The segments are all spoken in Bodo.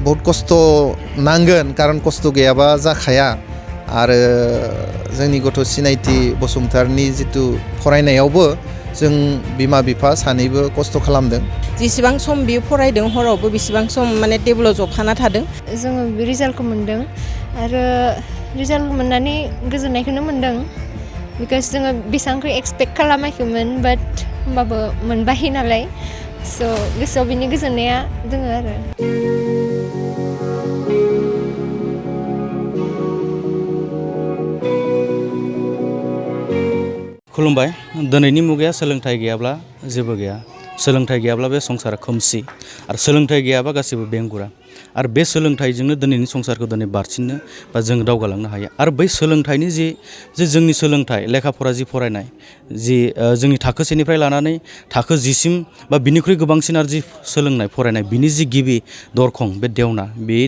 बहुत खस्थ' नांगोन खारन खस्थ' गैयाबा जाखाया आरो जोंनि गथ' सिनायथि बसुमतारिनि जिथु फरायनायावबो जों बिमा बिफा सानैबो खस्थ' खालामदों जेसेबां सम बियो फरायदों हरावबो बेसेबां सम माने टेबोलाव जफाना थादों जोङो बे रिजाल्टखौ मोन्दों आरो रिजाल्ट मोननानै गोजोननायखौनो मोन्दों बिकज जोङो बेसेबांखौ एक्सपेक्ट खालामाखैमोन बाट होमबाबो मोनबाय नालाय स' गोसोआव बिनि गोजोननाया दोङो आरो खुलुमबाय दिनैनि मुगाया सोलोंथाइ गैयाब्ला जेबो गैया सोलोंथाइ गैयाब्ला बे संसारा खोमसि आरो सोलोंथाइ गैयाबा गासैबो बेंगुरा आरो बे सोलोंथाइजोंनो दिनैनि संसारखौ दिनै बारसिननो बा जों दावगालांनो हायो आरो बै सोलोंथाइनि जे जोंनि सोलोंथाइ लेखा फरा जि फरायनाय जि जोंनि थाखो सेनिफ्राय लानानै थाखो जिसिम बा बिनिख्रुइ गोबांसिन आरो जि सोलोंनाय फरायनाय बिनि जि गिबि दरखं बे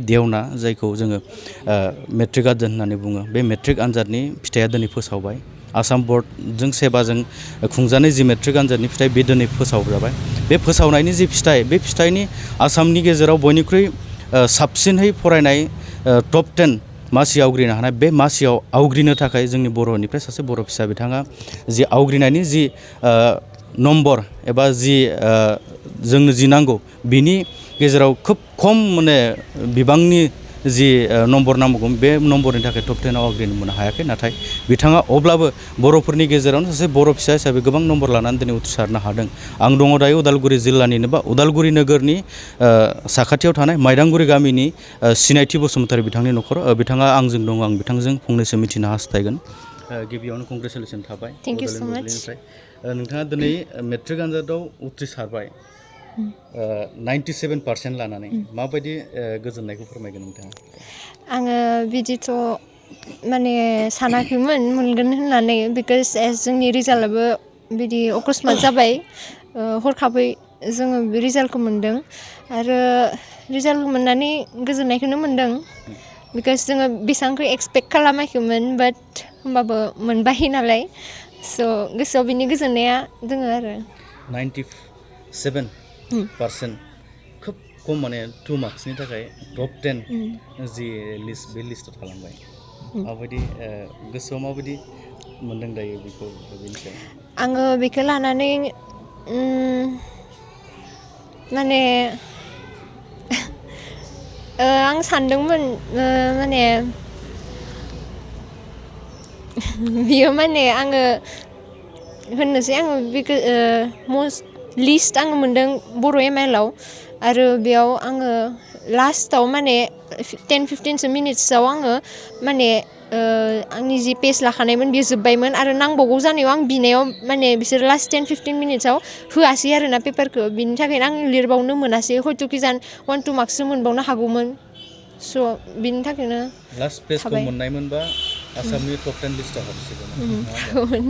देवना जायखौ जोङो मेट्रिक आनजाद होननानै बुङो बे मेट्रिक आनजादनि फिथाइया दिनै फोसावबाय आसाम बर्डजों सेबाजों खुंजानाय जि मेट्रिक आनजादनि फिथाइ बे दिनै फोसावजाबाय बे फोसावनायनि जि फिथाइ बे फिथाइनि आसामनि गेजेराव बयनिख्रुइ साबसिनहै फरायनाय टप 10 मासि आवग्रिनो हानाय बे मासियाव आवग्रिनो थाखाय जोंनि बर'निफ्राय सासे बर' फिसा बिथाङा जि आवग्रिनायनि जि नम्बर एबा जि जोंनो जि नांगौ बिनि गेजेराव खोब खम माने बिबांनि जि नम्बर नांगौ बे नम्बरनि थाखाय टप 10 आव आवग्रिनो मोननो हायाखै नाथाय बिथाङा अब्लाबो बर'फोरनि गेजेरावनो सासे बर' फिसा हिसाबै गोबां नम्बर लानानै दिनै उथ्रिसारनो हादों आं दङ दायो उदालगुरि जिल्लानिनो बा उदालगुरि नोगोरनि साखाथियाव थानाय माइदांगुरि गामिनि सिनायथि बसुमतारि बिथांनि न'खर बिथाङा आंजों दङ आं बिथांजों फंनैसो मिथिनो हास्थायगोन गिबियावनो कंग्रेसुलेसन थाबाय थेंक इउ सो माच नोंथाङा दिनै मेट्रिक आनजादाव उथ्रिसारबाय 97% लानानै माबायदि गोजोननायखौ फोरमायगोन नोंथाङा आङो बिदिथ' माने सानाखैमोन मोनगोन होननानै बिकज जोंनि रिजाल्टआबो बिदि अकस्मात जाबाय हरखाबै जोङो बे रिजाल्टखौ मोन्दों आरो रिजाल्ट मोननानै गोजोननायखौनो मोन्दों बिकज जोङो बेसेबांखौ एक्सपेक्ट खालामाखैमोन बाट होमबाबो मोनबाय नालाय स' गोसोआव बिनि गोजोननाया दोङो आरो 97% खोब खम माने 2 मार्क्सनि थाखाय टप 10 जि लिस्ट बे लिस्टआव थालांबाय माबायदि गोसोआव माबायदि मोनदों दायो बेखौ बेनि सायाव आङो बेखौ लानानै माने आं सानदोंमोन माने बियो माने आङो होननोसै आङो बेखौ लिस्ट आङो मोन्दों बर' एमआइएलआव आरो बेयाव आङो लास्टआव माने 10-15 मिनिट्सआव आङो माने आंनि जि पेज लाखानायमोन बेयो जोब्बायमोन आरो नांबावगौ जानायाव आं बिनायाव माने बिसोर लास्ट 10-15 मिनिट्सआव होआसै आरोना पेपारखौ बिनि थाखायनो आं लिरबावनो मोनासै हयथ' किजान 1-2 मार्क्ससो मोनबावनो हागौमोन स' बिनि थाखायनो लास्ट पेजखौ मोननायमोनबा आसामनि टप 10 लिस्टआव हाबसिगौमोन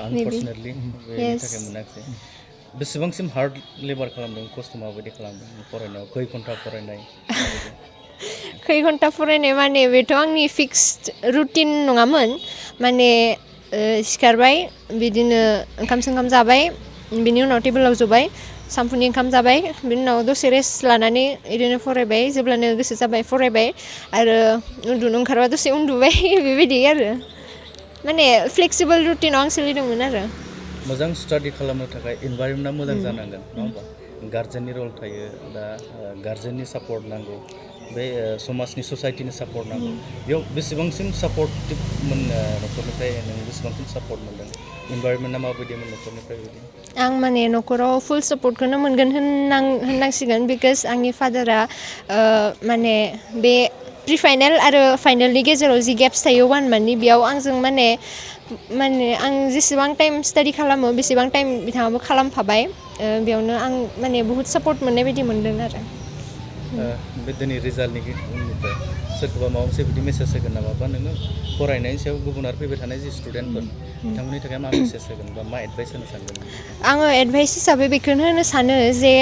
आनफर्चुनेटलि बेनि थाखाय मोनाखिसै बेसेबांसिम हार्ड लेबार खालामदों खस्थ' माबायदि खालामदों फरायनायाव खै घन्टा फरायनाय खै घन्टा फरायनाय माने बेथ' आंनि फिक्सड रुटिन नङामोन माने सिखारबाय बिदिनो ओंखाम सोंखाम जाबाय बिनि उनाव टेबोलाव जबाय सानफुनि ओंखाम जाबाय बिनि उनाव दसे रेस्ट लानानै बिदिनो फरायबाय जेब्लानो गोसो जाबाय फरायबाय आरो उन्दुनो ओंखारबा दसे उन्दुबाय बेबायदि आरो माने फ्लेक्सिबल रुटिनाव आं सोलिदोंमोन आरो मोजां स्टाडि खालामनो थाखाय इनभाइरनमेन्टआ मोजां जानांगोन नङा होमबा गार्जेननि रल थायो दा गार्जेननि सापर्ट नांगौ बे समाजनि ससाइटिनि सापर्ट नांगौ बेयाव बेसेबांसिम सापर्टिभ न'खरनिफ्राय नों बेसेबांसिम सापर्ट मोनदों इनभाइरनमेन्टआ माबायदिमोन न'खरनिफ्राय बिदि आं माने न'खराव फुल सापर्टखौनो मोनगोन होननांसिगोन बिकज आंनि फादारा माने बे प्रि फाइनेल आरो फाइनेलनि गेजेराव जि गेप्स थायो 1 मान्थनि बेयाव आंजों माने आं जेसेबां टाइम स्टाडि खालामो बेसेबां टाइम बिथाङाबो खालामफाबाय बेयावनो आं माने बुहुत सापर्ट मोननाय बायदि मोनदों आरो बे दिनै रिजाल्टनि उननिफ्राय सोरखौबा माबा मोनसे बिदि मेसेज होगोन नामा बा नोङो फरायनायनि सायाव गुबुन आरो फैबाय थानाय जि स्टुडेन्टफोर बिथांमोननि थाखाय मा मेसेज होगोन बा मा एडभाइस होनो सानगोन आङो एडभाइस हिसाबै बेखौनो होनो सानो जे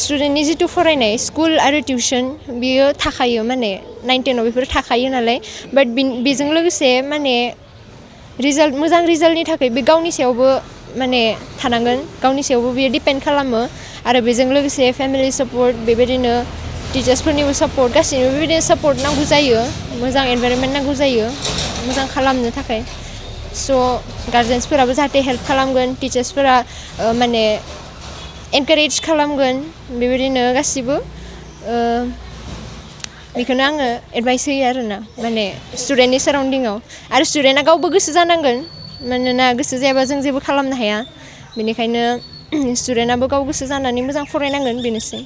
स्टुडेन्टनि जिथु फरायनाय स्कुल आरो टिउसन बियो थाखायो माने 9-10आव बेफोर थाखायो नालाय बाट बेजों लोगोसे माने मोजां रिजाल्टनि थाखाय बे गावनि सायावबो माने थानांगोन गावनि सायावबो बियो डिपेन्ड खालामो आरो बेजों लोगोसे फेमिलि सापर्ट बेबायदिनो टिचार्सफोरनिबो सापर्ट गासैनिबो बेबायदिनो सापर्ट नांगौ जायो मोजां एनभाइरनमेन्ट नांगौ जायो मोजां खालामनो थाखाय स' गार्जेन्सफोराबो जाहाथे हेल्प खालामगोन टिचार्सफोरा माने एनकारेज खालामगोन बेबायदिनो गासिबो बेखौनो आङो एडभाइस होयो आरोना माने स्टुडेन्टनि साराउन्डिङाव आरो स्टुडेन्टआ गावबो गोसो जानांगोन मानोना गोसो जायाबा जों जेबो खालामनो हाया बेनिखायनो स्टुडेन्टआबो गाव गोसो जानानै मोजां फरायनांगोन बेनोसै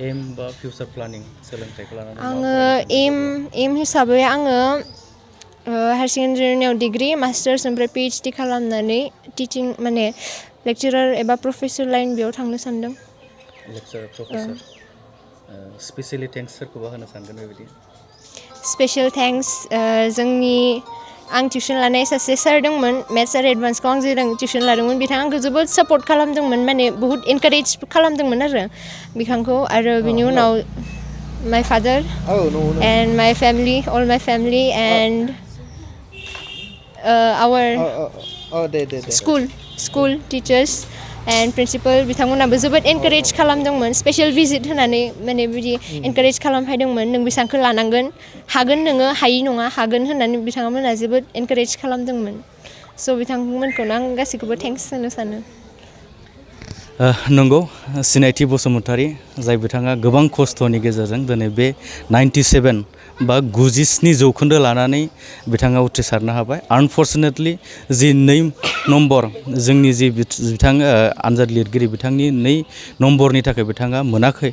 एम बा फिउचार प्लानिं सोलोंथाइखौ लानानै आङो एम हिसाबै आङो हायार सेकेन्डारिनियाव डिग्री मास्टार्स ओमफ्राय पिएइचडि खालामनानै टिचिं माने लेक्चारार एबा प्रफेसर लाइन बेयाव थांनो सानदों लेक्चारार प्रफेसर स्पेसियेलि थेंक्स सोरखौबा होनो सानगोन बेबायदि स्पेसियेल थेंक्स जोंनि आं टिउसन लानाय सासे सार दंमोन मेथ्स आरो एडभान्सखौ आं जेरां टिउसन लादोंमोन बिथाङा आंखौ जोबोद सापर्ट खालामदोंमोन माने बहुत इनकारेज खालामदोंमोन आरो बिथांखौ आरो बिनि उनाव my father and my family all my family and our school teachers and principal बिथांमोनाबो जोबोद एनकारेज खालामदोंमोन स्पेसियेल भिजिट होनानै माने बिदि एनकारेज खालामफैदोंमोन नों बेसेबांखौ लानांगोन हागोन नोङो हायि नङा हागोन होननानै बिथांमोना जोबोद एनकारेज खालामदोंमोन स' बिथांमोनखौनो आं गासैखौबो थेंक्स होनो सानो नंगौ सिनायथि बसुमतारी जाय बिथाङा गोबां खस्थ'नि गेजेरजों दिनै बे 97 बा 97 जौखोन्दो लानानै बिथाङा उथ्रिसारनो हाबाय आनफर्चुनेटलि जि 2 नम्बर जोंनि जि बिथाङा आनजाद लिरगिरि बिथांनि 2 नम्बरनि थाखाय बिथाङा मोनाखै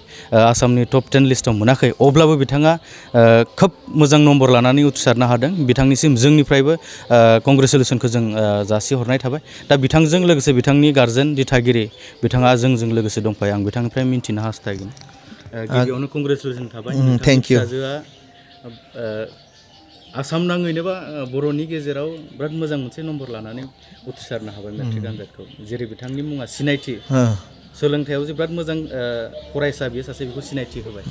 आसामनि टप 10 लिस्टआव मोनाखै अब्लाबो बिथाङा खोब मोजां नम्बर लानानै उथ्रिसारनो हादों बिथांनिसिम जोंनिफ्रायबो कंग्रेसुलेसनखौ जों जासिहरनाय थाबाय दा बिथांजों लोगोसे बिथांनि गार्जेन दिथागिरि बिथाङा जोंजों लोगोसे दंफायो आं बिथांनिफ्राय मिन्थिनो हास्थायगोन गिबियावनो कंग्रेसुलेसन थाबाय थेंक इउ फिसाजोआ आसाम नाङैनो बा बर'नि गेजेराव बिराद मोजां मोनसे नम्बर लानानै उथ्रिसारनो हाबाय मेट्रिक आनजादखौ जेरै बिथांनि मुङा सिनायथि सोलोंथायाव जे बिराद मोजां फरायसा बियो सासे बेखौ सिनायथि होबाय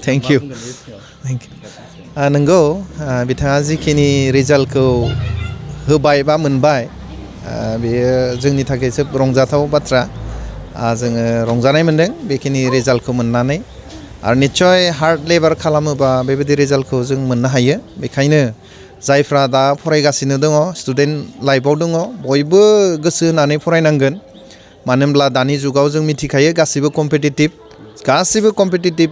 थेंक इउ नंगौ बिथाङा जिखिनि रिजाल्टखौ होबाय बा मोनबाय बेयो जोंनि थाखाय जोबोद रंजाथाव बाथ्रा जोङो रंजानाय मोनदों बेखिनि रिजाल्टखौ मोननानै आरो निस्सय हार्ड लेबार खालामोबा बेबायदि रिजाल्टखौ जों मोननो हायो बेखायनो जायफ्रा दा फरायगासिनो दङ स्टुडेन्ट लाइफआव दङ बयबो गोसो होनानै फरायनांगोन मानो होनब्ला दानि जुगाव जों मिथिखायो गासैबो कम्पिटिटिभ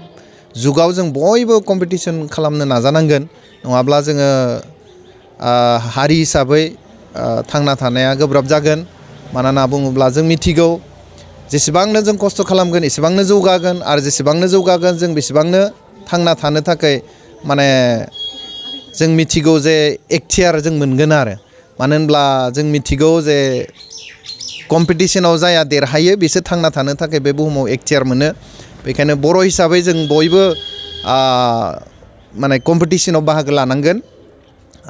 जुगाव जों बयबो कम्पिटिसन खालामनो नाजानांगोन नङाब्ला जोङो हारि हिसाबै थांना थानाया गोब्राब जागोन मानो होनना बुङोब्ला जों मिथिगौ जेसेबांनो जों खस्थ' खालामगोन एसेबांनो जौगागोन आरो जेसेबांनो जौगागोन जों बेसेबांनो थांना थानो थाखाय माने जों मिथिगौ जे एखथियार जों मोनगोन आरो मानो होनब्ला जों मिथिगौ जे कम्पिटिसनाव जाया देरहायो बिसोर थांना थानो थाखाय बे बुहुमाव एखथियार मोनो बेखायनो बर' हिसाबै जों बयबो माने कम्पिटिसनाव बाहागो लानांगोन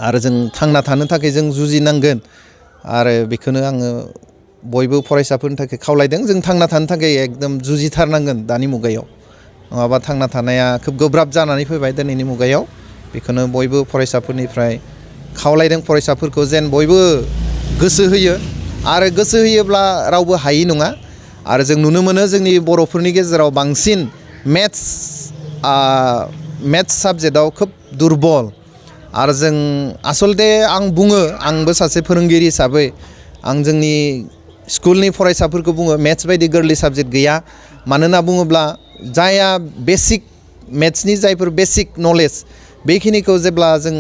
आरो जों थांना थानो थाखाय जों जुजिनांगोन आरो बेखौनो आङो बयबो फरायसाफोरनि थाखाय खावलायदों जों थांना थानो थाखाय एकदम जुजिथारनांगोन दानि मुगायाव नङाबा थांना थानाया खोब गोब्राब जानानै फैबाय दिनैनि मुगायाव बेखौनो बयबो फरायसाफोरनिफ्राय खावलायदों फरायसाफोरखौ जेन बयबो गोसो होयो आरो गोसो होयोब्ला रावबो हायि नङा आरो जों नुनो मोनो जोंनि बर'फोरनि गेजेराव बांसिन मेथ्स साबजेक्टआव खोब दुरबल आरो जों आसलथे आं बुङो आंबो सासे फोरोंगिरि हिसाबै आं जोंनि स्कुलनि फरायसाफोरखौ बुङो मेथ्स बायदि गोरलै साबजेक्ट गैया मानो होनना बुङोब्ला जायहा बेसिक मेथ्सनि जायफोर बेसिक नलेज बेखिनिखौ जेब्ला जों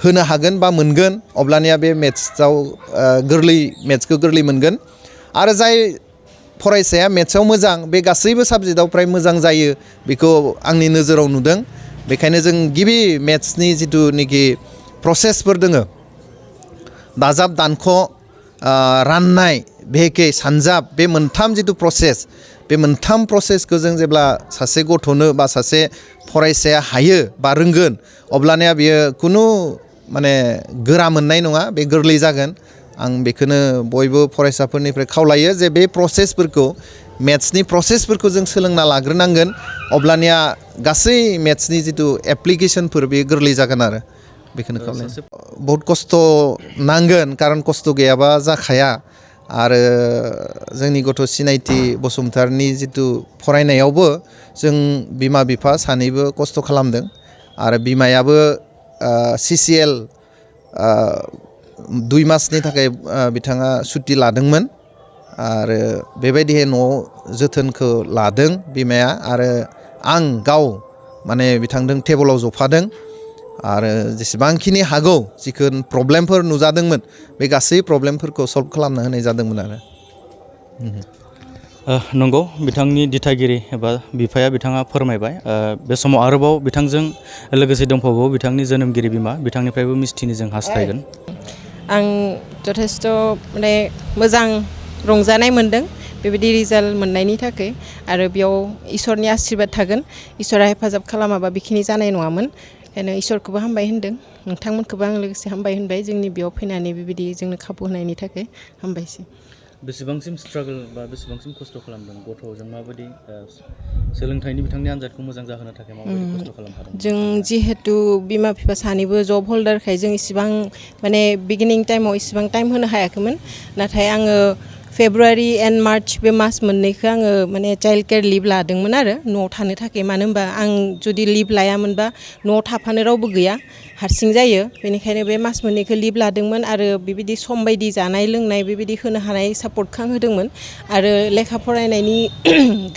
होनो हागोन बा मोनगोन अब्लानिया बे मेथ्सआव मेथ्सखौ गोरलै मोनगोन आरो जाय फरायसाया मेथ्सआव मोजां बे गासैबो साबजेक्टआव फ्राय मोजां जायो बेखौ आंनि नोजोराव नुदों बेखायनो जों गिबि मेथ्सनि जिथुनाखि प्रसेसफोर दोङो दाजाब दानख' राननाय बेहेखे सानजाब बे मोनथाम जिथु प्रसेस बे मोनथाम प्रसेसखौ जों जेब्ला सासे गथ'नो बा सासे फरायसाया हायो बा रोंगोन अब्लानिया बियो खुनु माने गोरा मोननाय नङा बे गोरलै जागोन आं बेखौनो बयबो फरायसाफोरनिफ्राय खावलायो जे बे प्रसेसफोरखौ मेथ्सनि प्रसेसफोरखौ जों सोलोंना लाग्रोनांगोन अब्लानिया गासै मेथ्सनि जिथु एप्लिकेसनफोर बे गोरलै जागोन आरो बेखौनो खावलायो बहुद खस्थ' नांगोन खारन खस्थ' गैयाबा जाखाया आरो जोंनि गथ' सिनायथि बसुमतारनि जिथु फरायनायावबो जों बिमा बिफा सानैबो खस्थ' खालामदों आरो बिमायाबो CCL 2 मासनि थाखाय बिथाङा सुटि लादोंमोन आरो बेबायदिहाय न'आव जोथोनखौ लादों बिमाया आरो आं गाव माने बिथांजों टेबोलाव जफादों आरो जेसेबांखिनि हागौ जिखुन प्रब्लेमफोर नुजादोंमोन बे गासै प्रब्लेमफोरखौ सल्भ खालामना होनाय जादोंमोन आरो नंगौ बिथांनि दिथागिरि एबा बिफाया बिथाङा फोरमायबाय बे समाव आरोबाव बिथांजों लोगोसे दंफावो बिथांनि जोनोमगिरि बिमा बिथांनिफ्रायबो मिस्थिनि जों हास्थायगोन आं जथेस्थ' माने मोजां रंजानाय मोनदों बेबायदि रिजाल्ट मोननायनि थाखाय आरो बेयाव इसोरनि आशीर्बाद थागोन इसोरा हेफाजाब खालामाबा बेखिनि जानाय नङामोन ओंखायनो इसोरखौबो हामबाय होनदों नोंथांमोनखौबो आं लोगोसे हामबाय होनबाय जोंनि बेयाव फैनानै बेबायदि जोंनो खाबु होनायनि थाखाय हामबायसै बेसेबांसिम स्ट्रागल बा बेसेबांसिम खस्थ' खालामदों गथ'जों माबायदि सोलोंथाइनि बिथांनि आनजादखौ मोजां जाहोनो थाखाय माबायदि खस्थ' खालामफादों जों जिहेतु बिमा बिफा सानैबो जब हल्डारखाय जों इसिबां माने बिगिनिं टाइमाव इसिबां टाइम होनो हायाखैमोन नाथाय आङो फेब्रुवारि एन्ड मार्च बे मास मोननैखौ आङो माने चाइल्ड केयार लिभ लादोंमोन आरो न'आव थानो थाखाय मानो होनबा आं जुदि लिभ लायामोनबा न'आव थाफानो रावबो गैया हारसिं जायो बेनिखायनो बे मास मोननैखौ लिभ लादोंमोन आरो बेबायदि सम बायदि जानाय लोंनाय बेबायदि होनो हानाय सापर्टखौ आं होदोंमोन आरो लेखा फरायनायनि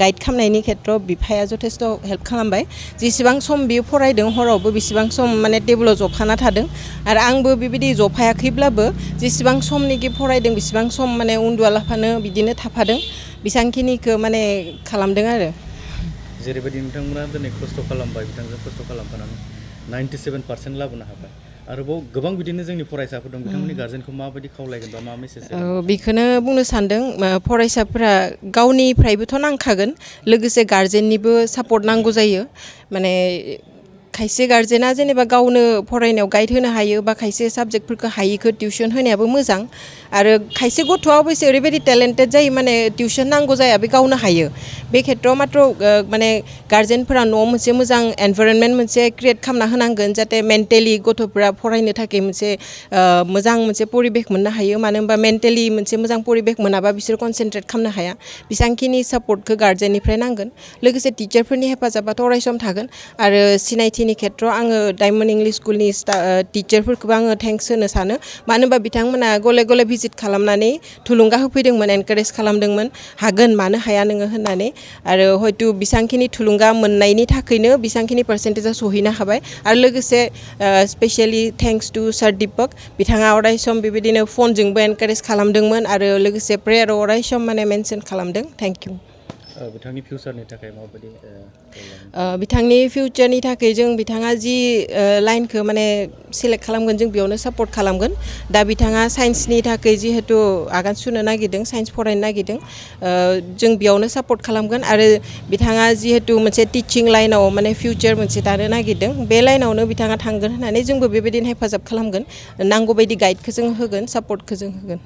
गाइड खालामनायनि खेथ्रआव बिफाया जथेस्थ' हेल्प खालामबाय जेसेबां सम बियो फरायदों हरावबो बेसेबां सम माने टेबोलाव जफाना थादों आरो आंबो बेबायदि जफायाखैब्लाबो जेसेबां समनिखि फरायदों बेसेबां सम माने उन्दुआलाफानो बिदिनो थाफादों बेसांखिनिखौ माने खालामदों आरो जेरैबायदि नोंथांमोना दिनै खस्थ' खालामबाय बिथांजों खस्थ' खालामफानानै 97% लाबोनो हाबाय आरोबाव गोबां बिदिनो जोंनि फरायसाफोर दं बिथांमोननि गार्जेनखौ माबायदि खावलायगोन बा मा मेसेज बेखौनो बुंनो सानदों फरायसाफोरा गावनिफ्रायबोथ' नांखागोन लोगोसे गार्जेननिबो सापर्ट नांगौ जायो माने खायसे गार्जेना जेनेबा गावनो फरायनायाव गाइड होनो हायो बा खायसे साबजेक्टफोरखौ हायिखौ टिउसन होनायाबो मोजां आरो खायसे गथ'आ अबयसे ओरैबायदि टेलेन्टेड जायो माने टिउसन नांगौ जाया बे गावनो हायो बे खेथ्रआव मात्र माने गार्जेनफोरा न'आव मोनसे मोजां एनभाइरनमेन्ट मोनसे क्रिएट खालामना होनांगोन जाहाथे मेन्टेलि गथ'फोरा फरायनो थाखाय मोनसे मोजां मोनसे परिबेक मोननो हायो मानो होनबा मेन्टेलि मोनसे मोजां परिबेक मोनाबा बिसोर कनसेन्ट्रेट खालामनो हाया बेसेबांखिनि सापर्टखौ गार्जेननिफ्राय नांगोन लोगोसे टिचारफोरनि हेफाजाबाथ' अरायसम थागोन आरो सिनायथिनि खेथ्रआव आङो डायमन्ड इंलिश स्कुलनि टिचारफोरखौबो आङो थेंक्स होनो सानो मानो होनबा बिथांमोना गले गले भिजिट खालामनानै थुलुंगा होफैदोंमोन एनकारेज खालामदोंमोन हागोन मानो हाया नोङो होननानै आरो हयथ' बेसेबांखिनि थुलुंगा मोननायनि थाखायनो बेसेबांखिनि पार्सेन्टेजा सहैनो हाबाय आरो लोगोसे स्पेसियेलि थेंक्स टु सार दीपक बिथाङा अराय सम बेबायदिनो फनजोंबो एनकारेज खालामदोंमोन आरो लोगोसे प्रेयाराव अराय सम माने मेनसन खालामदों थेंक इउ बिथांनि फिउचारनि थाखाय माबायदि बिथांनि फिउचारनि थाखाय जों बिथाङा जि लाइनखौ माने सिलेक्ट खालामगोन जों बेयावनो सापर्ट खालामगोन दा बिथाङा साइन्सनि थाखाय जिहेतु आगान सुनो नागिरदों साइन्स फरायनो नागिरदों जों बेयावनो सापर्ट खालामगोन आरो बिथाङा जिहेतु मोनसे टिचिं लाइनाव माने फिउचार मोनसे दानो नागिरदों बे लाइनावनो बिथाङा थांगोन होननानै जोंबो बेबायदिनो हेफाजाब खालामगोन नांगौ बायदि गाइडखौ जों होगोन सापर्टखौ जों होगोन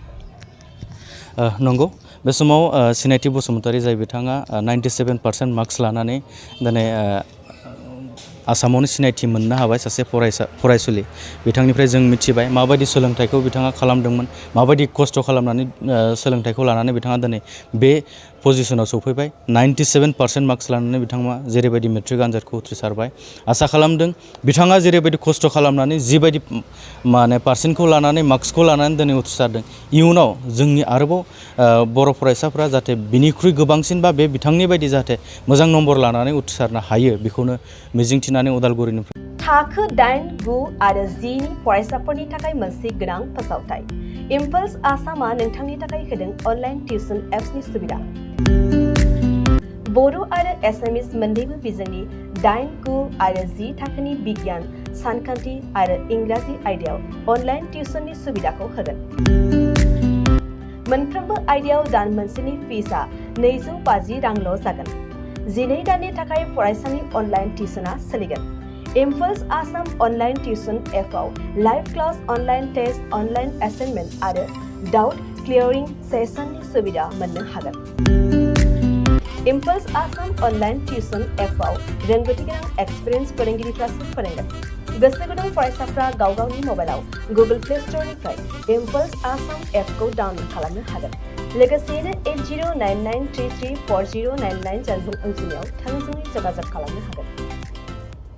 नंगौ बे समाव सिनायथि बसुमतारी जाय बिथाङा 97% मार्क्स लानानै दिनै आसामावनो सिनायथि मोननो हाबाय सासे फरायसुलि बिथांनिफ्राय जों मिथिबाय माबायदि सोलोंथाइखौ बिथाङा खालामदोंमोन माबायदि खस्थ' खालामनानै सोलोंथाइखौ लानानै बिथाङा दिनै बे पजिसनाव सफैबाय 97% मार्क्स लानानै बिथाङा जेरैबायदि मेट्रिक आनजादखौ उथ्रिसारबाय आसा खालामदों बिथाङा जेरैबायदि खस्थ' खालामनानै जिबायदि माने पार्सेन्टखौ लानानै मार्क्सखौ लानानै दिनै उथ्रिसारदों इयुनाव जोंनि आरोबाव बर' फरायसाफ्रा जाहाथे बिनिख्रुइ गोबांसिन बा बे बिथांनि बायदि जाहाथे मोजां नम्बर लानानै उथ्रिसारनो हायो बेखौनो मिजिंथिनानै उदालगुरिनिफ्राय थाखो 8, 9 आरो 10 नि फरायसाफोरनि थाखाय मोनसे गोनां फोसावथाय इम्पल्स आसामा नोंथांनि थाखाय होदों अनलाइन टिउसन एप्सनि सुबिदा बर' आरो एसामिस मोन्नैबो बिजोंनि 8, 9 आरो 10 थाखोनि बिगियान सानखान्थि आरो इंराजि आयदायाव अनलाइन टिउसननि सुबिदाखौ होगोन मोनफ्रोमबो आयदायाव दान मोनसेनि फिसआ 250 रांल' जागोन 12 दाननि थाखाय फरायसानि अनलाइन टिउसना सोलिगोन इम्पल्स आसाम अनलाइन टिउसन एपआव live class online test online assignment आरो डाउट क्लियरिं सेसननि सुबिदा मोननो हागोन इम्पल्स आसाम अनलाइन टिउसन एपआव रोंगौथि गोनां एक्सपिरियेन्स फोरोंगिरिफ्रासो फोरोंगोन गोसो गुदुं फरायसाफ्रा गाव गावनि मबाइलाव गुगल प्ले स्ट'रनिफ्राय इम्पल्स आसाम एपखौ डाउनल'ड खालामनो हागोन लोगोसेयैनो 8099334099 जानबुं अनजिमायाव थोंजोङै जगाजग खालामनो हागोन।